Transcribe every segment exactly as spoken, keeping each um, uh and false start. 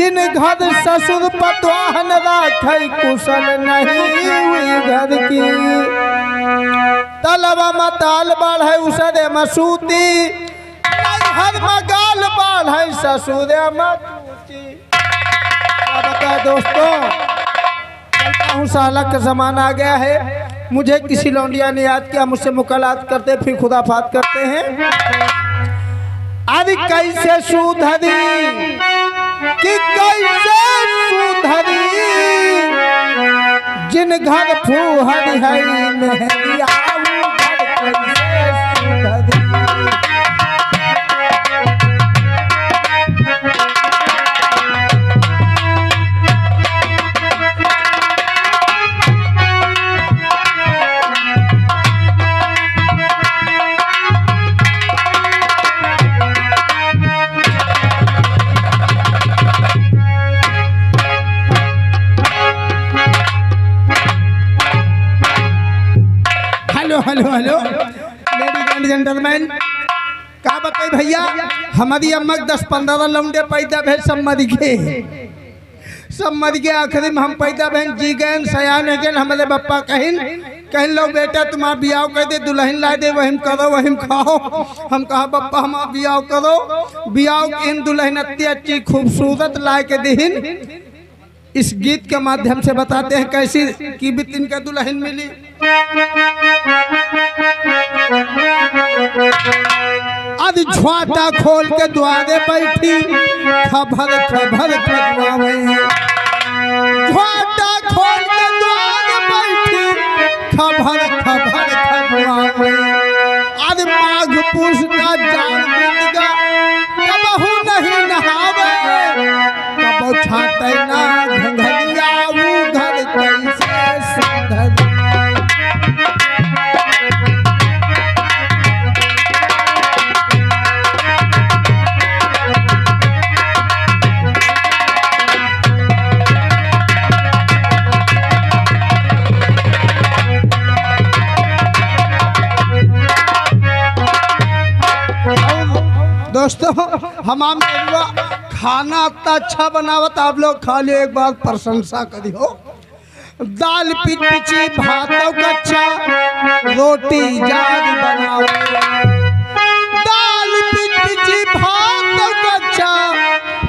तिन घर ससुर पतवाहन राखै, कुशल नहीं हुई घर की। तलवा मताल बाढ़ै उसरे मसूती, नैहर मगाल बाढ़ै ससुरे मसूती। क्या बताएं दोस्तों, चलता हूँ, साला का जमाना आ गया है। मुझे किसी लौंडिया ने याद किया, मुझसे मुलाकात करते, फिर खुदाफात करते हैं। अरे कैसे सुधरी, कि कैसे सुधरी, जिन घर फूहर है मेहरिया, ऊ घर कैसे सुधरी। Hello, hello, hello। Ladies and gentlemen, का बताई भइया, हमरी अम्मा के दस पन्द्रह लौंडे पैदा भए, सब मरि गए, सब मरि गए। आखिरी में हम पैदा भएन, जी गएन, सयान होइ गएन। हमरे बप्पा कहिन, कहिन, "लो बेटा, तुम्हार बियाह कइ दे, दुलहिन लाइ दे, वहिम करो, वहिम खाओ।" हम कहा, "बप्पा, हमार बियाह करो।" बियाह किन, दुलहिन अत्ती अच्छी खूबसूरत लाइ के दिहिन। इस गीत के माध्यम से बताते हैं कैसी कीमती इनका दुलहिन मिली। अरे झ्वाटा खोल के द्वारे बैठी, खभर खभर खजुआवे। झ्वाटा खोल के द्वारे बैठी, खभर खभर खजुआवे। अरे माघ पूस का जाड़ बीत गा, कबहू नहीं नहावे। कबो छाटे ना घंघरिया, ऊ घर कैसे सुधरी। दोस्तों, हमार मेहरुआ खाना इतना अच्छा बनावत, आप लोग खा लियो, एक बार प्रशंसा करियो। दाल पिचपिची भात कच्चा, रोटी जारी बनावे। दाल पिचपिची भात कच्चा,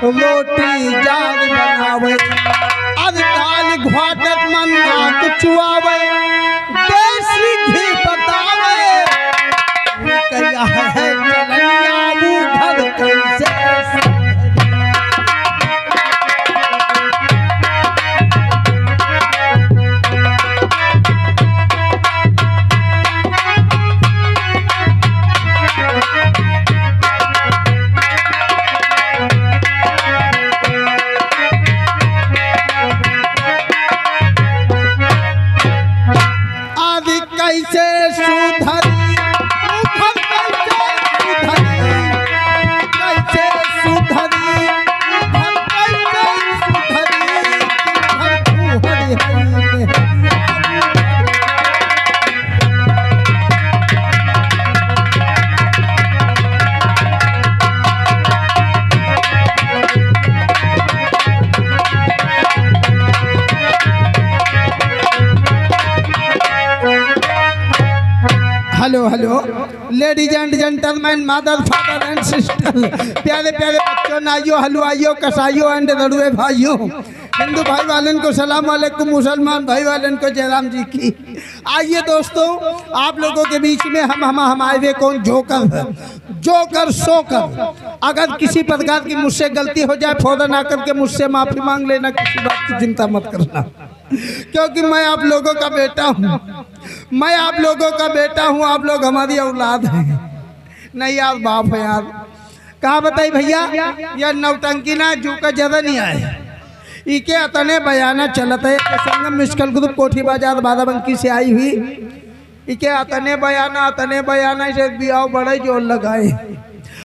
रोटी जारी बनावे। अरे दाल घोटत मन नाक चुआवे, देसी घी बतावे। कहिया है चलनिया ऊ घर कैसे सुधरी। आदि कैसे सुधरी, उधर कैसे सुधरी, कैसे सुधरी, उधर कैसे सुधरी, उधर फूहर है मेहरिया। Hello, hello, ladies and gentlemen, mother, father and sister, प्यारे प्यारे बच्चों, नाइयों, हलवाइयों, कसाइयों and रड़ुए भाइयों, हिंदू भाई वालन को सलाम वालेकुम, मुसलमान भाई वालन को जय राम जी की। आइए दोस्तों, आप लोगों के बीच में हम, हम, हम आए हुए कौन जोकर है, जोकर सोकर। अगर किसी प्रकार की मुझसे गलती हो जाए, फौरन आकर के मुझसे माफी मांग लेना, किसी बात की चिंता मत करना, क्योंकि मैं आप लोगों का बेटा हूँ, मैं आप लोगों का बेटा हूँ, आप लोग हमारी औलाद हैं। नहीं यार, बाप है यार। का बताई भइया, यह नौटंकी ना जू का जरा नहीं आए। इके अतने बयाना चलत है, एक संगम म्यूजिकल ग्रुप कोठी बाजार बाराबंकी से आई हुई। इके अतने बयाना, अतने बयाना से बियाह बड़े जोर लगाए।